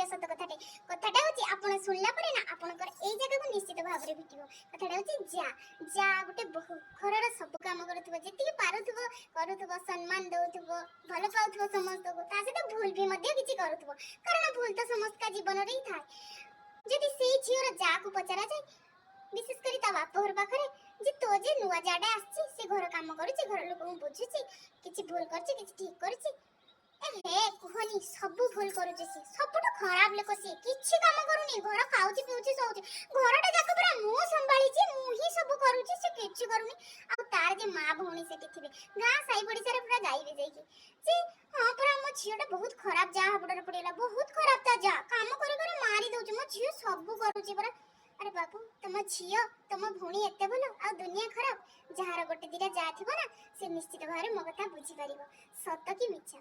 ବଢିଆ ସତ କଥାଟେ। କଥାଟା ହଉଛି, ଆପଣ ଶୁଣିଲା ପରେ ନା ଆପଣଙ୍କର ଏଇ ଜାଗାକୁ ନିଶ୍ଚିତ ଭାବରେ ଭେଟିବ। କଥାଟା ହଉଛି, ଯା ଯା ଗୋଟେ ବୋହୂ ଘରର ସବୁ କାମ କରୁଥିବ, ଯେତିକି ପାରୁଥିବ କରୁଥିବ, ସମ୍ମାନ ଦଉଥିବ, ଭଲ ପାଉଥିବ ସମସ୍ତଙ୍କୁ, ତା ସହିତ ଭୁଲ ବି ମଧ୍ୟ କିଛି କରୁଥିବ, କାରଣ ଭୁଲ ତ ସମସ୍ତଙ୍କ ଜୀବନରେ ହିଁ ଥାଏ। ଯଦି ସେଇ ଝିଅର ଯାକୁ ପଚରାଯାଏ, ବିଶେଷ କରି ତା ବାପ ଘର ପାଖରେ, ଯେ ତୋ ଯେ ନୂଆ ଯାଟା ଆସିଛି, ସେ ଘର କାମ କରୁଛି, ଘର ଲୋକଙ୍କୁ ବୁଝୁଛି, କିଛି ଭୁଲ କରୁଛି, କିଛି ଠିକ କରୁଛି? ଏ ହେ, କୁହନି, ସବୁ ଭୁଲ କରୁଛି ସିଏ। ସବୁଠୁ ଖରାପ ଲୋକ ସିଏ। କିଛି କାମ କରୁନି, ଘର ଖାଉଛି, ପିଉଛି, ଶୋଉଛି। ଘରଟା ଯାକ ପୁରା ମୁଁ ସମ୍ଭାଳିଛି, ମୁଁ ହିଁ ସବୁ କରୁଛି, ସେ କିଛି କରୁନି। ଆଉ ତାର ଯେ ମା ଭଉଣୀ ସେଠି ଥିବେ, ଗାଁ ସାହି ପଡ଼ିଶାରେ ପୁରା ଗାଇବେ ଯାଇକି ଯେ ହଁ ପରା, ମୋ ଝିଅଟା ବହୁତ ଖରାପ ଯା ହାବୁଡ଼ରେ ପଡ଼ିଗଲା, ବହୁତ ଖରାପ ତା ଯା, କାମ କରି କରି ମାରି ଦଉଛି, ମୋ ଝିଅ ସବୁ କରୁଛି ପରା। ଆରେ ବାବୁ, ତମ ଝିଅ, ତମ ଭଉଣୀ ଏତେ ଭଲ ଆଉ ଦୁନିଆ ଖରାପ। ଯାହାର ଗୋଟେ ଦିଟା ଯା ଥିବ ନା, ସେ ନିଶ୍ଚିତ ଭାବରେ ମୋ କଥା ବୁଝିପାରିବ। ସତ କି ମିଛ?